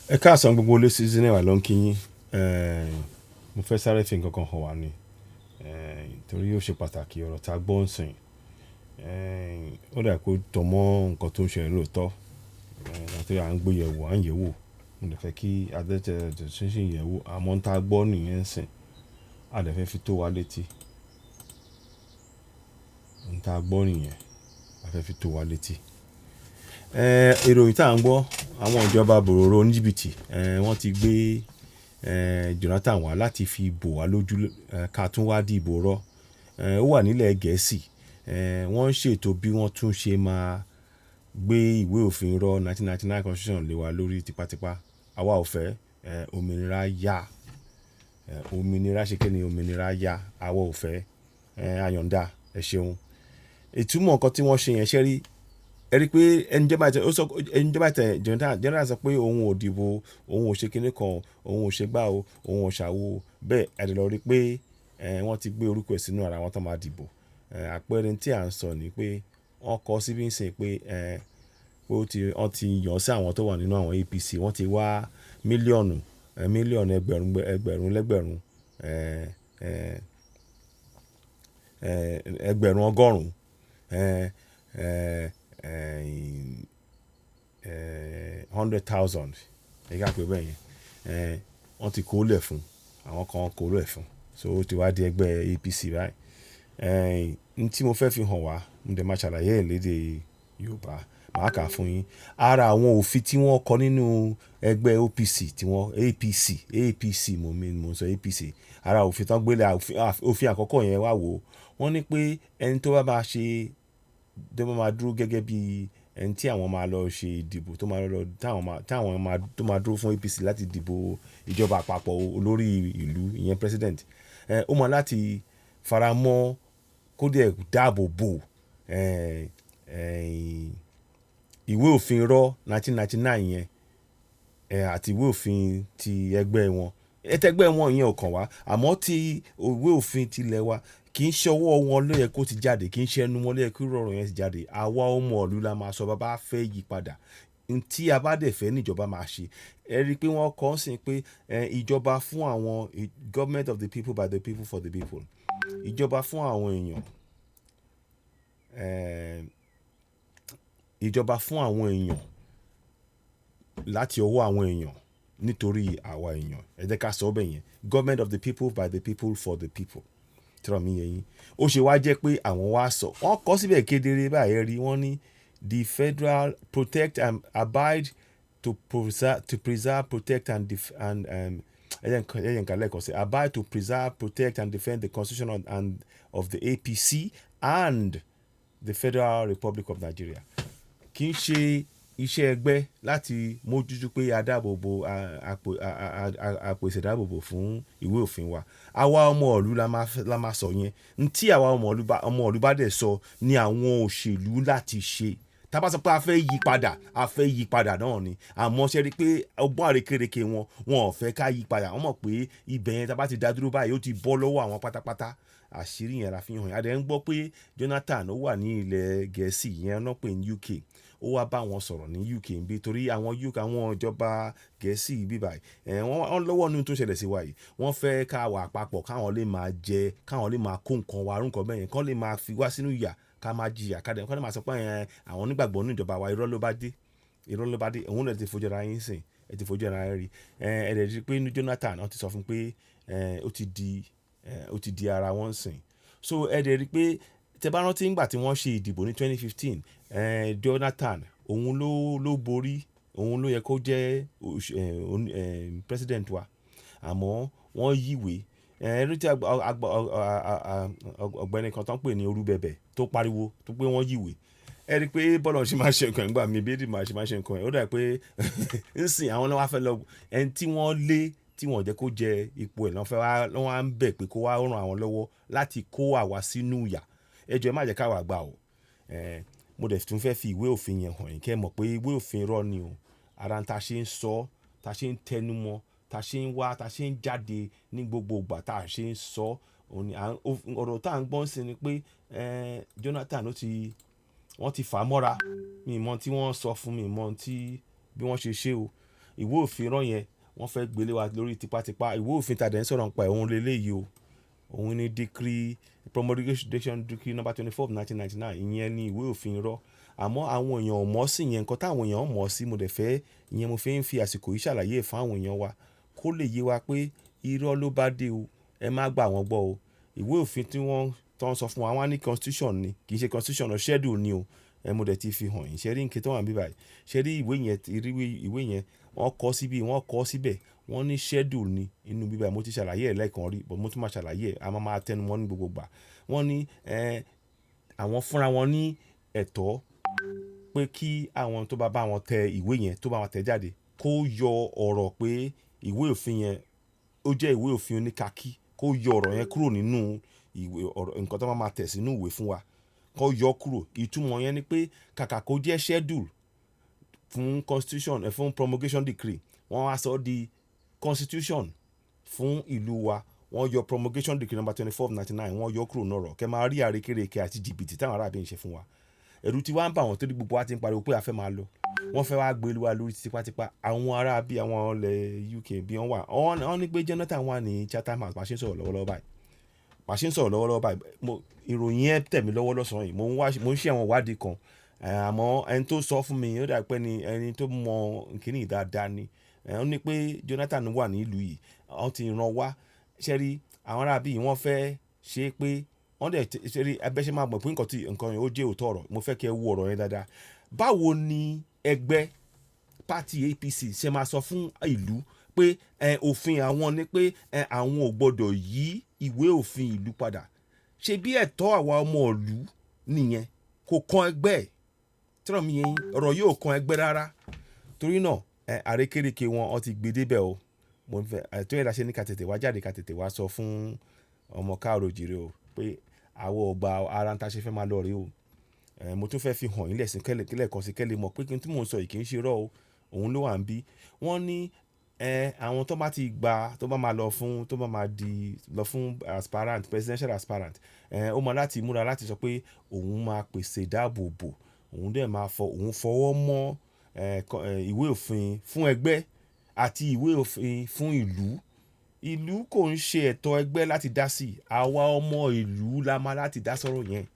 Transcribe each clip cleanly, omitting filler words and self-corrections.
Ẹ káàsán gbogbo ilé, Season wà ló ń kí yín. Mo fẹ́ sáré fi nǹkan kan hàn wá ni, torí ó ṣe pàtàkì ọ̀rọ̀ tá gbọ́ ń sìn. Ó dà pé ó tọ mọ́ nǹkan tó ń ṣẹlẹ̀ lóòótọ́. Torí à ń gbé yẹ̀wò, à ń yẹ̀wò. Mo dẹ̀ fẹ́ kí adẹ́tẹ̀ ṣì ń yẹ̀wò. Àmọ́ ohun tá gbọ́ nìyẹn ń sìn. A dẹ̀ fẹ́ fi tó wa létí. Ohun tá gbọ́ nìyẹn, a fẹ́ fi tó wa létí. Ìròyìn tí à ń gbọ́, àwọn ìjọba bòròró oníjìbìtì, wọ́n ti gbé Jonathan wá láti fi bò wá lójú ká tún wá dìbò rọ́. Ó wà nílẹ̀ Gẹ̀ẹ́sì. Wọ́n ń ṣètò bí wọ́n tún ṣe máa gbé ìwé òfin rọ́ 1999 constitution lé wa lórí tipátipá. Àwa ò fẹ́, òmìnira yá. Òmìnira ṣe kíni, òmìnira yá. Àwa ò fẹ́, àyàndá, ẹ ṣeun. Ìtumọ̀ nǹkan tí wọ́n ṣe yẹn ṣé rí. Ẹ rí pé ẹni jọba ìtẹ̀, ó sọ, ẹni jọba ìtẹ̀ Jonathan sọ pé òun ò dìbò, òun ò ṣe kíni kan, òun ò ṣe gbá o, òun ò ṣàwo. Bẹ́ẹ̀ ẹ lè lọ rí pé wọ́n ti gbé orúkọ ẹ̀ sínú ara wọn tó máa dìbò. Àpẹẹrẹ tí à ń sọ ni pé wọ́n kọ síbí ń sìn pé ó ti, wọ́n ti yàn sí àwọn tó wà nínú àwọn APC. Wọ́n ti wá mílíọ̀nù, mílíọ̀nù ẹgbẹ̀rún, ẹgbẹ̀rún lẹ́gbẹ̀rún, ẹgbẹ̀rún ọgọ́rùn-ún, 100,000. Ẹ ká pè bẹ́ẹ̀ yẹn. Wọ́n ti kó lẹ̀ fún, àwọn kan kó lẹ̀ fún. So ó ti wá di ẹgbẹ́ APC báyìí. Ohun tí mo fẹ́ fi hàn wá, mo dẹ̀ máa ṣàlàyé ẹ̀ lédè Yorùbá. Màá kà á fún yín. Ara àwọn òfin tí wọ́n kọ nínú ẹgbẹ́ OPC tí wọ́n APC, APC mo mean, mo ń sọ APC. Ara òfin tó ń gbé lé, òfin àkọ́kọ́ yẹn wá wò. Wọ́n ní pé ẹni tó bá máa ṣe, tó bá máa dúró gẹ́gẹ́ bí ẹni tí àwọn máa lọ ṣe ìdìbò tó máa lọ, táwọn máa, tó máa dúró fún APC láti dìbò ìjọba àpapọ̀ olórí ìlú, ìyẹn president. Ó mọ láti faramọ́ kó dẹ̀ dáàbò bo ìwé òfin rọ́ 1999 yẹn àti ìwé òfin ti ẹgbẹ́ wọn. Ẹtẹgbẹ́ wọn yẹn ò kàn wá, àmọ́ tí ìwé òfin ti ilẹ̀ wa, kì í ṣe ọwọ́ wọn ló yẹ kó ti jáde, kì í ṣe ẹnu wọn ló yẹ kí ọ̀rọ̀ yẹn ti jáde. Àwa ọmọ ìlú la máa sọ bá bá fẹ́ yí padà. Ohun tí a bá dẹ̀ fẹ́ ní ìjọba máa ṣe. Ẹ rí i pé wọ́n kọ́ sí pé ìjọba fún àwọn, government of the people, by the people, for the people. Ìjọba fún àwọn èèyàn. Ìjọba fún àwọn èèyàn, láti ọwọ́ àwọn èèyàn, nítorí àwa èèyàn. Ẹ jẹ́ ká sọ bẹ́ẹ̀ yẹn. Government of the people, by the people, for the people. Tí ọ̀rọ̀ mi yé yín. Ó ṣe wá jẹ́ pé àwọn wá sọ, wọ́n kọ síbẹ̀ kedere báyìí rí. Wọ́n ní the federal protect and abide to preserve, protect and def and ẹ jẹ́ nǹkan lẹ́ẹ̀kan sí, abide to preserve, protect and defend the constitution and of the APC and the Federal Republic of Nigeria. Kì í ṣe iṣẹ́ ẹgbẹ́ láti mójútó pé a dáàbò bo àpèsè ìdáàbòbò fún ìwé òfin wa. Àwa ọmọ ìlú la máa sọ yẹn. N tí àwa ọmọ ìlú bá dẹ̀ sọ ní àwọn òṣèlú láti ṣe. Tá bá sọ pé a fẹ́ yí padà, a fẹ́ yí padà náà ni. Àmọ́ ṣé rí pé ọgbọ́n àrékérekè wọn, wọn ò fẹ́ ká yí padà. Wọ́n mọ̀ pé ibẹ̀ yẹn, tá bá ti dá dúró báyìí, ó ti bọ́ lọ́wọ́ àwọn pátápátá. Àṣírí yẹn la fi hàn. A dẹ̀ ń gbọ́ pé Jonathan ó wà ní ilẹ̀ Gẹ̀ẹ́sì yẹn, wọ́n pè ní UK. Ó wá bá wọn sọ̀rọ̀ ní UK níbí torí àwọn UK, àwọn ìjọba Gẹ̀ẹ́sì bí báyìí, wọ́n lọ́wọ́ nínú tó ń ṣẹlẹ̀ sí wa yìí. Wọ́n fẹ́ ká wà papọ̀, káwọn lè máa jẹ, káwọn lè máa kó nǹkan wa, rú nǹkan bẹ́ẹ̀ yẹn, kán lè máa fi wá sínú ìyà, ká máa jìyà, ká dẹ̀ kán lè máa sọ pé àwọn onígbàgbọ́ nínú ìjọba wa. Irọ́ ló bá dé, irọ́ ló bá dé. Òun náà ti fojú ara yín sìn, ẹ ti fojú ara yín rí. Ẹ dẹ̀ rí pé ní Jonathan, wọ́n ti sọ fún pé ó ti di ara wọn sìn. So ẹ dẹ̀ rí pé tẹ bá rántí nígbà tí wọ́n ṣe ìdìbò ní 2015, Jonathan òun ló borí, òun ló yẹ kó jẹ́ president wa, àmọ́ wọ́n yíwèé. Ẹ rí tí ọ̀gbẹ́ni kan tó ń pè ní Orúbẹ̀bẹ̀ tó pariwo tó pé wọ́n yíwèé. Ẹ rí i pé bọ́lá ṣe máa ṣe nǹkan ìgbà mi, bí èdè máa ṣe máa ṣe nǹkan ẹ̀, ó dà pé ńsìn àwọn náà wá fẹ́ lọ ẹni tí wọ́n lé, tí wọ́n jẹ́ kó jẹ ipò ẹ̀, lọ́n fẹ́ wá, lọ́n wá ń bẹ̀ pé kó wá ràn àwọn lọ́wọ́ láti kó àwa sínú ìyà. Ẹ jọ̀ọ́, ẹ má jẹ́ ká wà gbà o. Mo dẹ̀ tún fẹ́ fi ìwé òfin yẹn hàn yín kí ẹ mọ̀ pé ìwé òfin irọ́ ni o. Ara ta ṣe ń sọ, ta ṣe ń tẹnumọ́, ta ṣe ń wá, ta ṣe ń jáde ní gbogbo ìgbà tá a ṣe ń sọ, òun ni ọ̀rọ̀ tá à ń gbọ́n sí ni pé Jonathan ó ti, wọ́n ti fà á mọ́ra. Mi ò mọ̀ tí wọ́n sọ fún mi, mọ̀ tí bí wọ́n ṣe ṣe o. Ìwé òfin irọ́ yẹn, wọ́n fẹ́ gbélé wa lórí tipátipá. Ìwé òfin tàdé ń sọ̀rọ̀ nípa ẹ̀, òun leléyìí o. Òun ni decree, promulgation decree number 24 of 1999. Ìyẹn ni ìwé òfin irọ́, àmọ́ àwọn èèyàn ò mọ̀ sí yẹn. Nǹkan táwọn èèyàn mọ̀ sí, mo dẹ̀ fẹ́ ìyẹn, mo fi ń fi àsìkò yìí ṣàlàyé fún àwọn èèyàn wa kó lè yé wa pé irọ́ ló bá dé o. Ẹ má gbà wọ́n gbọ́ o. Ìwé òfin tí wọ́n tó ń sọ fún wa, wọ́n á ní constitution ni, kì í ṣe constitution o, schedule ni o. Ẹ mo dẹ̀ ti fi hàn yín. Ṣe rí nǹkan tó wà níbí báyìí? Ṣe rí ìwé yẹn? Rí ìwé yẹn, wọ́n kọ síbí, wọ́n kọ síbẹ̀, wọ́n ní schedule ni inú bíbá. Mo ti ṣàlàyé ẹ̀ lẹ́ẹ̀kan rí, but mo tún máa ṣàlàyé ẹ̀, a máa máa tẹnu mọ́ ní gbogbo ìgbà. Wọ́n ní àwọn fúnra wọn ní ẹ̀tọ́ pé kí àwọn tó bá bá wọn tẹ ìwé yẹn, tó bá wọn tẹ̀ jáde, kó yọ ọ̀rọ̀ pé ìwé òfin yẹn ó jẹ́ ìwé òfin oníkakí, kó yọ ọ̀rọ̀ yẹn kúrò nínú ìwé ọ̀rọ̀ nǹkan tó máa máa tẹ̀ sínú ìwé fún wa, kó yọ kúrò. Ìtumọ̀ yẹn ni pé kàkà kó jẹ́ schedule fún constitution ẹ̀, fún promulgation decree, wọ́n wá sọ di constitution fún ìlú wa. Wọ́n yọ promulgation decree number 24 of 99, wọ́n yọ kúrò nọ̀rọ̀. Kẹ́ máa rí àrékérekè àti jìbìtì táwọn aráàbí ń ṣe fún wa. Ẹ̀rù tí wàá ń bà wọ́n torí gbogbo wa ti ń pariwo pé a fẹ́ máa lọ. Wọ́n fẹ́ wá gbé wa lórí tipátipá. Àwọn ará bí àwọn ilẹ̀ UK bí wọ́n wà, wọ́n ní pé Jonathan wà ní Chatham House bá ṣe ń sọ̀rọ̀ lọ́wọ́lọ́wọ́ báyìí. Bá ṣe ń sọ̀rọ̀ lọ́wọ́lọ́wọ́ báyìí, ìròyìn yẹn tẹ̀ mí lọ́wọ́ lọ́sàn-án yìí. Mo ń ṣe àwọn ìwádìí kan, àmọ́ ẹni tó sọ fún mi, ó dà pé ni ẹni tó mọ kíní dáadáa ni. Ó ní pé Jonathan wà ní ìlú yìí, wọ́n ti rán wá. Ṣé rí àwọn ará bí wọ́n fẹ́ ṣe pé wọ́n dẹ̀ ṣe rí ẹbẹ́ ṣe máa mọ̀ pé nǹkan tí nǹkan yẹn ó jẹ́ òótọ́ ọ̀rọ̀. Mo fẹ́ kí ẹ wo ọ̀rọ̀ yẹn dáadáa. Báwo ni ẹgbẹ́ party APC ṣe máa sọ fún ìlú pé òfin àwọn ni pé àwọn ò gbọ́dọ̀ yí ìwé òfin ìlú padà? Ṣe bí ẹ̀tọ́ àwa ọmọ ìlú nìyẹn, kò kan ẹgbẹ́ ẹ̀ tọ́rọ̀ mi yẹn, ọ̀rọ̀ yóò kan ẹgbẹ́ rárá. Torí náà àrékérekè wọn, ọ ti gbé débẹ̀ o. Mo fẹ́ tó yẹ la ṣe ní ká tètè wá jáde, ká tètè wá sọ fún ọmọ káàró jìrì o pé àwọn ọgbà ara ń ta ṣe fẹ́ máa lọ rí o. Mo tún fẹ́ fi hàn yín lẹ́sìn kẹ́lẹ̀ kan sí kẹ́lẹ̀ mọ̀ pé kí n tí mò ń sọ yìí kì í ṣe irọ́ o. Òun ló wà ń bí. Wọ́n ní àwọn tó bá ti gba, tó bá máa lọ fún, tó bá máa di lọ fún aspirant, presidential aspirant, ó máa láti múra láti sọ pé òun máa pèsè ìdáàbòbò, òun dẹ̀ máa fọ òun fọwọ́ mọ́ ìwé òfin fún ẹgbẹ́ àti ìwé òfin fún ìlú. Ìlú kò ń ṣe ẹ̀tọ́ ẹgbẹ́ láti dá sí. Àwa ọmọ ìlú la máa láti dá sọ̀rọ̀ yẹn.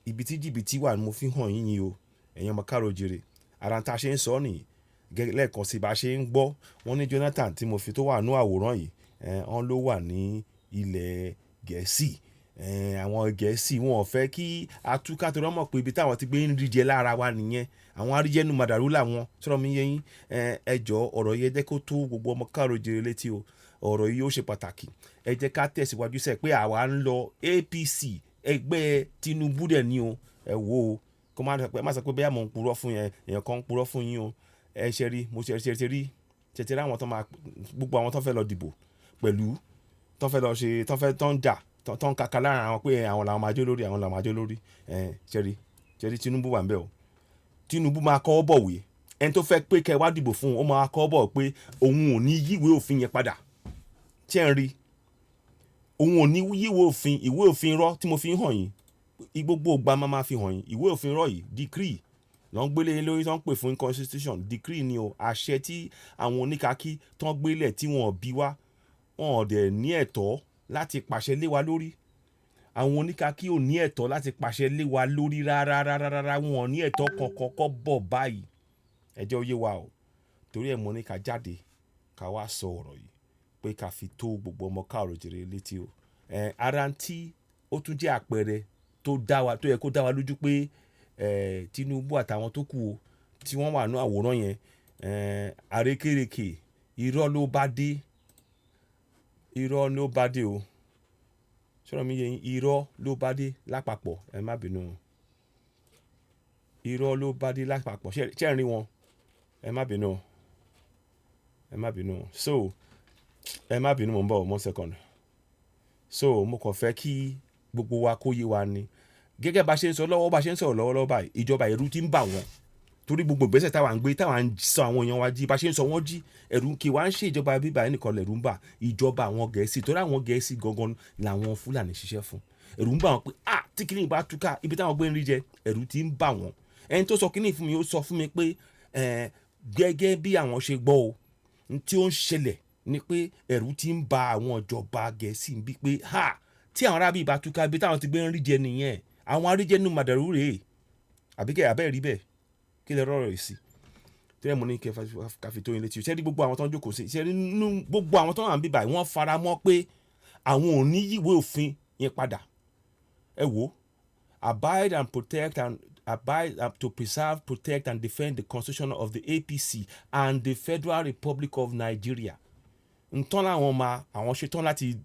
Ibi tí jìbìtì wà ni mo fi hàn yín yìí o, ẹ̀yin ọmọ káàró jèrè. Ara tá a ṣe ń sọ nìyí. Lẹ́ẹ̀kan sí, bá ṣe ń gbọ́, wọ́n ní Jonathan tí mo fi tó wà nínú àwòrán yìí, wọ́n ló wà ní ilẹ̀ Gẹ̀ẹ́sì. Àwọn Gẹ̀ẹ́sì wọn ò fẹ́ kí a túká torí wọ́n mọ̀ pé ibi táwọn ti gbé ń rí jẹ lára wa nìyẹn. Àwọn aríjẹnu màdàrú làwọn. Sọ̀rọ̀ mi yé yín. Ẹ jọ̀ọ́, ọ̀rọ̀ yìí, ẹ jẹ́ kó tó gbogbo ọmọ káàró jèrè létí o. Ọ̀rọ̀ yìí ó ṣe pàtàkì. Ẹ jẹ́ ká tẹ̀síwájú sẹ́ pé àwa ń lọ. APC, ẹgbẹ́ Tinubu dẹ̀ ni o. Ẹ wò ó, kó má sọ pé bẹ́ẹ̀ mò ń purọ́ fún yẹn, èèyàn kan ń purọ́ fún yín o. Ẹ ṣe rí, mo ṣe ṣe rí, ṣe ti rí àwọn tó máa, gbogbo àwọn tó fẹ́ lọ dìbò pẹ̀lú, tó fẹ́ lọ ṣe, tó fẹ́, tó ń jà, tó ń kaka lára àwọn pé àwọn làwọn máa jó lórí, àwọn làwọn máa jó lórí. Ẹ ṣe rí, ṣe rí Tinubu wà níbẹ̀ o. Tinubu máa kọ́ bọ̀wé. Ẹni tó fẹ́ pé kẹ́ wá dìbò fún un, ó máa kọ́ bọ̀ pé òun ò ní yíwé òfin yẹn padà. Ṣé ẹ ń rí? Òun ò ní yíwé òfin, ìwé òfin irọ́ tí mo fi ń hàn yín. Gbogbo ìgbà máa fi hàn yín. Ìwé òfin irọ́ yìí, decree ló ń gbélé lórí tó ń pè fún constitution. Decree ni o, àṣẹ tí àwọn oníkakí tó ń gbélé tí wọ́n bí wá, wọn ò dẹ̀ ní ẹ̀tọ́ láti pàṣẹ lé wa lórí. Àwọn oníkakí ò ní ẹ̀tọ́ láti pàṣẹ lé wa lórí rárá rárá rárá. Wọn ò ní ẹ̀tọ́ kankan kọ́ bọ̀ báyìí. Ẹ jẹ́ ó yé wa o. Torí ẹ̀ mo ní ká jáde, ká wá sọ ọ̀rọ̀ yìí pé ká fi tó gbogbo ọmọ káàró jèrè létí o. Ara tí ó tún jẹ́ àpẹẹrẹ tó dá wa, tó yẹ kó dá wa lójú pé Tinubu àtàwọn tó kù o tí wọ́n wà nínú àwòrán yẹn, àrékérekè irọ́ ló bá dé. Irọ́ ló bá dé o. Sọ̀rọ̀ mi yé yín? Irọ́ ló bá dé lápapọ̀. Ẹ má bínú o. Irọ́ ló bá dé lápapọ̀. Ṣé ẹ ń rí wọn? Ẹ má bínú o. Ẹ má bínú o. So ẹ má bínú, mò ń bọ̀, one second. So mo kàn fẹ́ kí gbogbo wa kó yé wa ni. Gẹ́gẹ́ bá ṣe ń sọ lọ́wọ́, bá ṣe ń sọ̀rọ̀ lọ́wọ́lọ́wọ́ báyìí, ìjọba, ẹ̀rù ti ń bà wọ́n torí gbogbo ìgbésẹ̀ táwa ń gbé, táwa ń sọ àwọn èèyàn wa jí, bá ṣe ń sọ wọ́n jí, ẹ̀rù kì wá ń ṣe ìjọba bíbá ẹnìkan lẹ̀rù ń bà. Ìjọba àwọn Gẹ̀ẹ́sì, torí àwọn Gẹ̀ẹ́sì gangan làwọn Fúlàní ṣiṣẹ́ fún. Ẹ̀rù ń bà wọ́n pé ah, tí kìnìún bá túká, ibi táwọn gbé ń rí jẹ, ẹ̀rù ti ń bà wọ́n. Ẹni tó sọ kìnìún fún mi, ó sọ fún mi pé gẹ́gẹ́ bí àwọn ṣe gbọ́ o. N tí ó ń ṣẹlẹ̀ ni pé ẹ̀rù ti ń ba àwọn ìjọba Gẹ̀ẹ́sì bí pé ha, tí àwọn arábí bá túká, bí táwọn ti gbé ń rí jẹ nìyẹn. Àwọn aríjẹnu màdàrú rèé, àbí kẹ́ abẹ́ rí bẹ́ẹ̀? Kí lẹ rọrọ̀ sí tẹ́lẹ̀? Mo ní kẹ́ ká fi tó yín létí. Ṣé rí gbogbo àwọn tó ń jókòó sí, ṣé rí nínú gbogbo àwọn tó wà ń bí báyìí, wọ́n fara mọ́ pé àwọn ò ní yíwèé òfin yẹn padà. Ẹ wò, abide and protect and abide to preserve, protect and defend the constitution of the APC and the Federal Republic of Nigeria. Ntán làwọn máa, àwọn ṣetán láti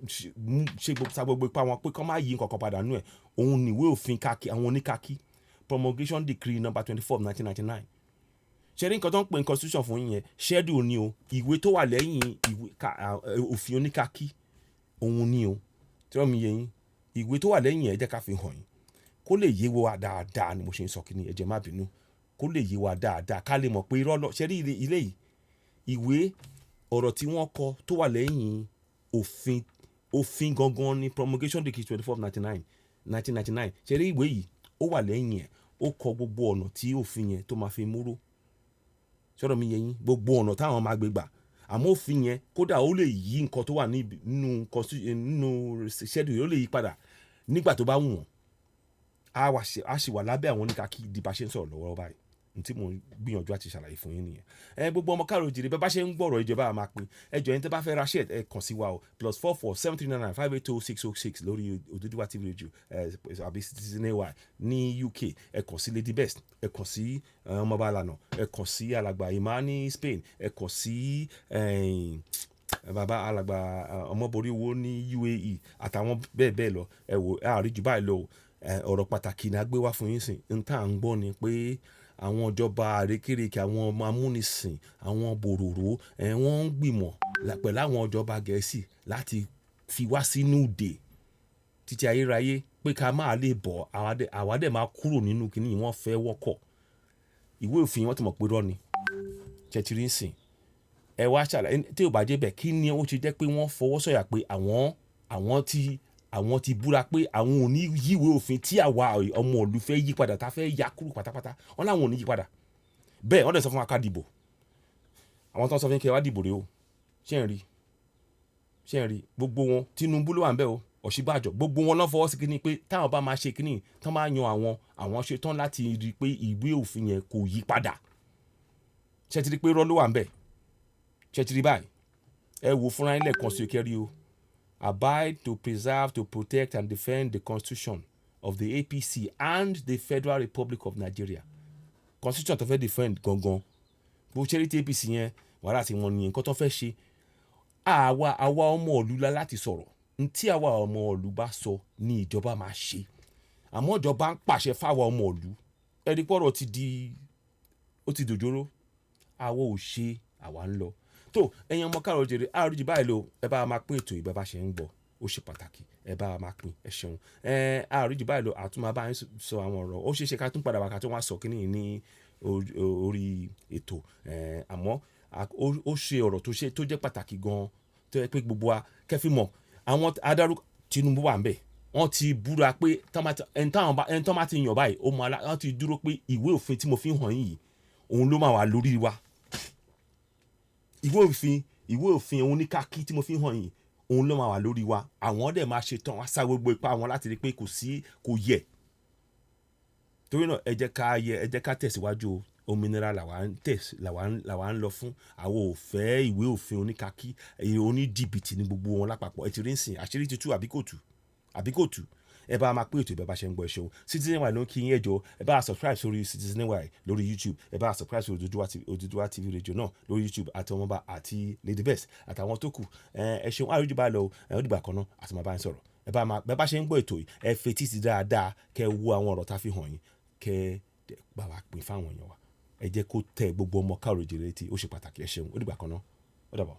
ṣe gbogbo sa gbogbo ipá wọn pé kọ́ máa yí nǹkan kan padà nú ẹ̀. Òun níwé òfin káàkiri àwọn oníkàkí, Promulgation Decree number 24 of 1999. Ṣe rí nǹkan tó ń pè ní constitution fún yín yẹn, schedule ni o. Ìwé tó wà lẹ́yìn ìwé òfin oníkàkí òun ni o. Tí wọ́n mi yé yín, ìwé tó wà lẹ́yìn ẹ̀, jẹ́ ká fi hàn yín kó lè yé wa dáadáa ni mo ṣe ń sọ kíní. Ẹ jẹ́ má bínú, kó lè yé wa dáadáa, ká lè mọ̀ pé irọ́ lọ. Ṣe rí ilé yìí, ìwé ọ̀rọ̀ tí wọ́n kọ tó wà lẹ́yìn òfin gangan ni Promulgation Decree 24 1999. Ṣe rí ìwé yìí, ó wà lẹ́yìn ẹ̀, ó kọ gbogbo ọ̀nà tí òfin yẹn tó máa fi múró. Sọ̀rọ̀ mi yé yín? Gbogbo ọ̀nà táwọn máa gbé gbà. Àmọ́ òfin yẹn kódà, ó lè yí nǹkan tó wà nínú schedule, ó lè yí padà nígbà tó bá wù wọ́n. Á sì wà lábẹ́ àwọn oníkàkí di bá ṣe ń sọ̀rọ̀ lọ́wọ́ báyìí. N tí mò ń gbìyànjú àti ṣàlàyé fún yín nìyẹn. Ẹ gbogbo ọmọ káàró jìrì, bẹ́ẹ̀ bá ṣe ń gbọ́rọ̀ ìjọba máa pín. Ẹ jọ̀ọ́, ẹni tẹ́ bá fẹ́ ra shirt, ẹ kàn sí wa o, +44 7399 580606 lórí Odùduwà TV Radio ẹ àbí Citizen AY ní UK. Ẹ kàn sí Lady Best, ẹ kàn sí ọmọọba Alànà, ẹ kàn sí alàgbà Emma ní Spain, ẹ kàn sí bàbá alàgbà ọmọborí owó ní UAE àtàwọn bẹ́ẹ̀ bẹ́ẹ̀ lọ. Ẹ wò, ẹ àríjù báyìí lọ o. Ọ̀rọ̀ pàtàkì ni a gbé wá fún yín sìn. N tá à ń gbọ́ ni pé àwọn ìjọba àrékérekè, àwọn ọmọ amúnisìn, àwọn bòròró ẹ, wọ́n ń gbìmọ̀ pẹ̀lú àwọn ìjọba Gẹ̀ẹ́sì láti fi wá sínú ìdè títí ayérayé pé ká máa lè bọ̀. Àwa dẹ̀ máa kúrò nínú kinní yìí. Wọ́n fẹ́ wọ́kọ̀ ìwé òfin, wọ́n ti mọ̀ pé irọ́ ni. Ṣètìrí ń sìn, ẹ wá ṣàlàyé. Tí ò bá jẹ́ bẹ́ẹ̀, kí ni ó ṣe jẹ́ pé wọ́n fọwọ́ sọ̀yà pé àwọn ti búra pé àwọn ò ní yíwèé òfin tí àwa ọmọ ìlú fẹ́ yí padà, tá fẹ́ ya kúrò pátápátá? Wọ́n láwọn ò ní yí padà. Bẹ́ẹ̀ wọ́n dẹ̀ sọ fún wa ká dìbò. Àwọn tó ń sọ fún yín kí ẹ wá dìbò rèé o. Ṣé ń rí? Ṣé ń rí gbogbo wọn? Tinubu ló wà ń bẹ̀ o, Ọ̀ṣínbàjò, gbogbo wọn ló fọwọ́ sí kíní pé táwọn bá máa ṣe kíní tán, máa yan àwọn, àwọn ṣe tán láti rí i pé ìwé òfin yẹn kò yí padà. Ṣé ti rí pé irọ́ ló wà ń bẹ̀? Ṣé ti rí báyìí? Ẹ wò fúnra yín lẹ́ẹ̀kan sí kẹ́rí o. Abide to preserve, to protect and defend the constitution of the APC and the Federal Republic of Nigeria. Constitution tó fẹ́ defend gangan, bó ṣe rí ti APC yẹn, wàhálà tí wọ́n ní, nǹkan tó fẹ́ ṣe, àwa ọmọ ìlú la láti sọ̀rọ̀. N tí àwa ọmọ ìlú bá sọ ní ìjọba máa ṣe. Àmọ́ ìjọba ń pàṣẹ fáwa ọmọ ìlú. Ẹni pọ̀rọ̀ ti di, ó ti dòjóró. Àwa ò ṣe, àwa ń lọ. Tó ẹ̀yin ọmọ káàrọ̀ jèrè, àròjì báyìí lò. Ẹ bá máa pín ètò ìbẹ́ bá ṣe ń gbọ́, ó ṣe pàtàkì. Ẹ bá máa pín. Ẹ ṣeun. Ẹ àròjì báyìí lò, àtún máa bá yín sọ àwọn ọ̀rọ̀. Ó ṣeé ṣe ká tún padà wá, ká tún wá sọ kíní ní orí ètò. Àmọ́ ó ṣe ọ̀rọ̀ tó ṣe tó jẹ́ pàtàkì gan, tó yẹ pé gbogbo wa kẹ́fí mọ̀. Àwọn adarúkọ, Tinubu wà ń bẹ̀, wọ́n ti búra pé ẹni tán bá ti yàn báyìí, ó mọ alá, wọ́n ti dúró pé ìwé òfin tí mo fi ń hàn yín yìí, òun ló máa wà lórí wa. Ìwé òfin òun ní kákí tí mo fi ń hàn yín, òun ló máa wà lórí wa. Àwọn dẹ̀ máa ṣe tán, wá sá gbogbo ipá wọn láti rí i pé kò sí, kò yẹ. Torí náà, ẹ jẹ́ ká yẹ, ẹ jẹ́ ká tẹ̀síwájú o. Òmìnira làwa ń tẹ̀, làwa ń lọ fún. Àwọn ò fẹ́ ìwé òfin oníkakí, èyí oníjìbìtì ní gbogbo wọn lápapọ̀. Ẹ ti rí ń sìn, àṣírí ti tú, àbí kò tú? Àbí kò tú? Ẹ bá máa pín ètò ìbẹ́ bá ṣe ń gbọ́. Ẹ ṣeun. Citizen Y ló ń kí yín. Ẹ jọ̀ọ́, ẹ bá subscribe sórí Citizen Y lórí YouTube. Ẹ bá subscribe sórí Odùduwà TV, Odùduwà TV Radio náà lórí YouTube, àti ọmọọba àti Lady Best àtàwọn tó kù. Ẹ ṣeun. Àròjù bá lọ. Ẹ ó dìgbà kan náà àti máa bá yín sọ̀rọ̀. Ẹ bá máa bẹ́ bá ṣe ń gbọ́ ètò yìí, ẹ fetí sí dáadáa, kẹ́ ẹ wo àwọn ọ̀rọ̀ tá a fi hàn yín, kẹ́ ẹ bá wa pín fáwọn èèyàn wa. Ẹ jẹ́ kó tẹ gbogbo ọmọ káàró jèrè létí. Ó ṣe pàtàkì. Ẹ ṣeun. Ó dìgbà kan náà. Ó dàbọ̀.